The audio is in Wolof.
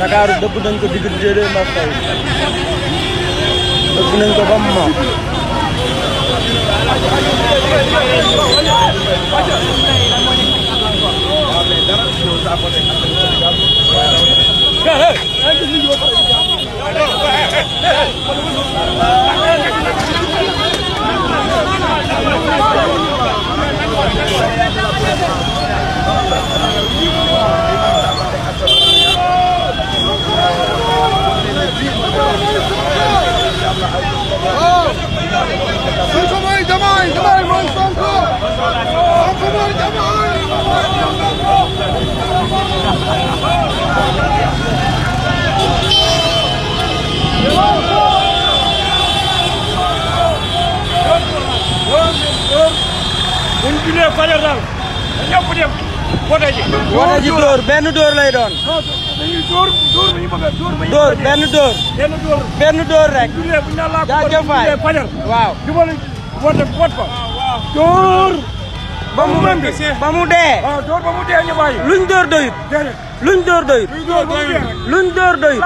Ndakaaru dëbb nañ ko digg déedéet ma fay dëbb nañ ko ba mu mokk. buñ julee fajar daal ñëpp dem wote ji. wote ji dóor benn dóor lay doon. dañuy dóor bi ñu bëgg a dóor ba ñu. dóor benn dóor. benn dóor rek. buñ julee buñ naan laa ko jaajëfaay fajar. waaw. jubali wote fa. dóor. ba mu dee. waaw dóor ba mu dee ñu bàyyi. luñ dóor doyut. déedéet. luñ dóor doyut. luñ dóor doyut.